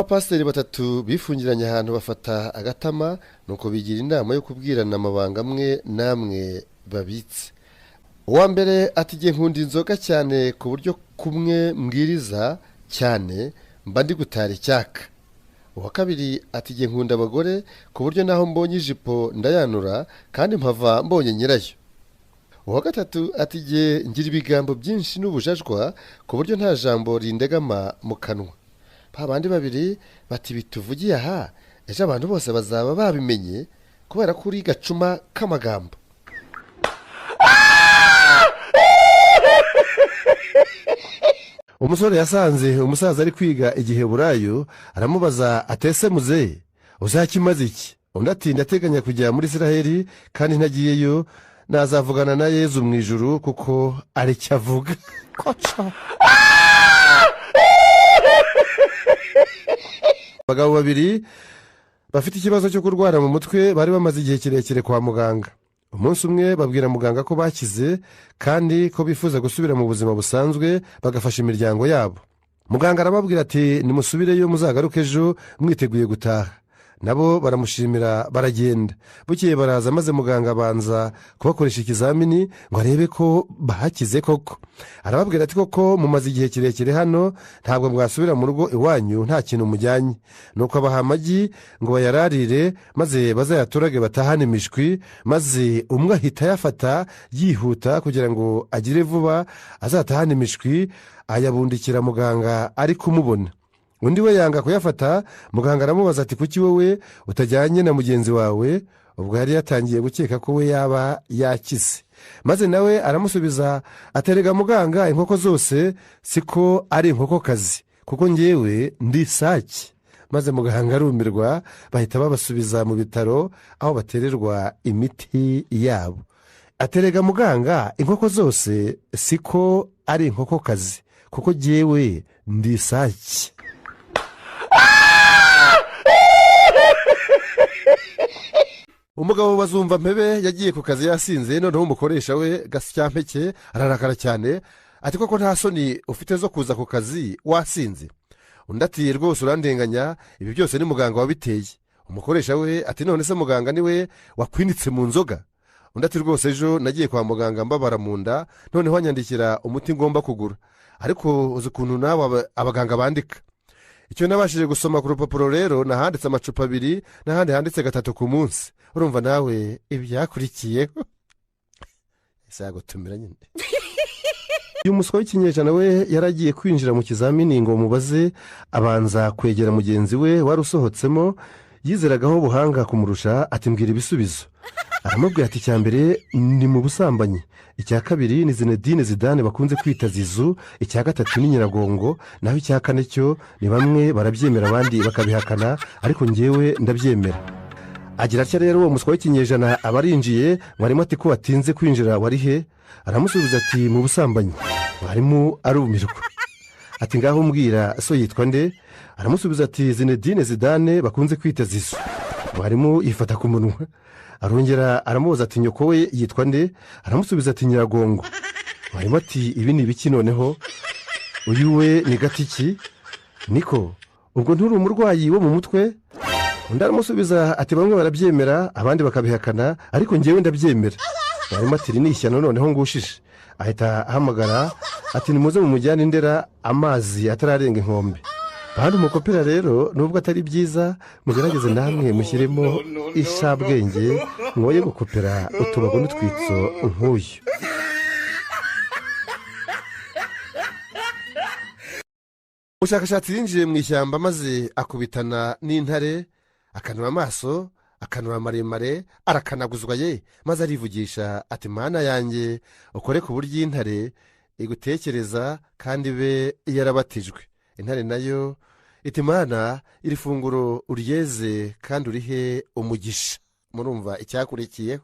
Abapasiteri batatu bifungiranye ahantu bafata agatama, nuko bigira inama yo kubwirana amabanga amwe n'amwe babitse. Uwa mbere ati: "Igihe nkunda inzoga cyane ku buryo kumwe mbwiriza cyane mba ndi gutara icyaka." Uwa kabiri ati: "Igihe nkunda abagore ku buryo naho mbonye ijipo ndayanura kandi mpava mbonye nyirayo." Uwa gatatu ati: "Igihe ngira ibigambo byinshi n'ubujajwa ku buryo nta jambo rindegama mu kanwa." Ba bandi babiri bati: "Bituvugiye aha, ejo abantu bose bazaba babimenye kubera ko uri gacuma k'amagambo." Umusore yasanze umusaza ari kwiga igiheburayo, aramubaza atese: "Muzehe, uzakimaze iki?" Undi ati: "Ndateganya kujya muri Israheli, kandi ntagiyeyo nazavugana na Yezu mu ijuru kuko aricyo avuga." Koco. Abagabo babiri bafite ikibazo cyo kurwara mu mutwe bari bamaze igihe kirekire kwa muganga. Umunsi umwe babwira muganga ko bakize kandi ko bifuza gusubira mu buzima busanzwe bagafasha imiryango yabo. Muganga arababwira ati: "Nimusubireyo, muzagaruke ejo mwiteguye gutaha." Nabo baramushimira, baragenda. Bukeye baraza, maze muganga abanza kubakoresha ikizamini ngo arebe ko bahakize koko. Arababwira ati: "Koko mumaze igihe kirekire hano, ntabwo mwasubira mu rugo iwanyu nta kintu mujyanye." Nuko abaha amagi ngo bayararire maze bazayaturage batahane imishwi. Maze umwe ahita ayafata yihuta kugira ngo agire vuba azatahane imishwi, ayabundikira muganga ari kumubona. Undi we yanga kuyafata. Muganga aramubaza ati: "Kuki wowe utajyanye na mugenzi wawe?" Ubwo yari yatangiye gukeka ko we yaba yakize. Maze nawe aramusubiza aterega: "Muganga, inkoko zose siko ari inkokokazi, kuko ngewe ndi isake." Maze muganga arumirwa. Bahita babasubiza mu bitaro aho batererwa imiti yabo. Aterega: "Muganga, inkoko zose siko ari inkokokazi, kuko ngewe ndi isake." Umugabo bazumva mpebe yagiye ku kazi yasinze. Noneho umukoresha we Gasyampeke ararakara cyane ati: "Koko nta soni ufite zo kuza ku kazi wasinze?" Undi ati: "Rwose urandenganya, ibi byose ni muganga wabiteye." Umukoresha we ati: "None se muganga niwe wakwinitse mu nzoga?" Undi ati: "Rwose ejo nagiye kwa muganga mbabara mu nda, noneho anyandikira umuti ngomba kugura, ariko uzi ukuntu nawe abaganga bandika. Icyo nabashije gusoma ku rupapuro rero, nahanditse amacupa abiri n'ahandi handitse gatatu ku munsi. Urumva nawe ibyakurikiyeho." Ese yagutumira nyine. Uyu muswa w'ikinyejana we yaragiye kwinjira mu kizamini ngo mubaze, abanza kwegera mugenzi we wari usohotsemo yizeragaho ubuhanga kumurusha, ati: "Mbwira ibisubizo." Aramubwira ati: "Icya mbere ni mu busambanyi, icya kabiri ni Zinedine Zidane bakunze kwita Zizu, icya gatatu ni Nyiragongo, naho icya kane cyo ni bamwe barabyemera abandi bakabihakana, ariko ngewe ndabyemera." Agira atya rero, uwo muswa w'ikinyejana aba arinjiye. Mwarimu ati: "Ko watinze kwinjira, wari he?" Aramusubiza ati: "Mu busambanyi." Mwarimu arumirwa, ati: "Ngaho mbwira, so yitwa nde?" Aramusubiza ati: "Zinedine Zidane bakunze kwita Zizu." Mwarimu yifata ku munwa. Arongera aramubaza ati: "Nyoko we yitwa nde?" Aramusubiza ati: "Nyiragongo." Mwarimu ati: "Ibi ni ibiki noneho? Uyu we ni gatiki niko? Ubwo nturi umurwayi wo mu mutwe?" Undi aramusubiza ati: "Bamwe barabyemera abandi bakabihakana, ariko ngewe ndabyemera." Mwarimu ati: "Iri ni ishyano noneho ngushije." Ahita ahamagara ati: "Nimuze mumujyane Indera amazi atararenga inkombe." Bantu mukopera rero, nubwo atari byiza, mugerageze namwe mushyiremo ishabwenge, mwoye gukopera utubago n'utwitso nk'uyu. Umushakashatsi yinjiye mu ishyamba maze akubitana n'intare, akanura amaso, akanura maremare, arakanaguzwa ye, maze arivugisha ati: "Mana yanjye, ukore ku buryo intare igutekereza kandi ibe yarabatijwe." Intare nayo iti: "Mana, iri funguro uryeze kandi urihe umugisha." Murumva icyakurikiyeho.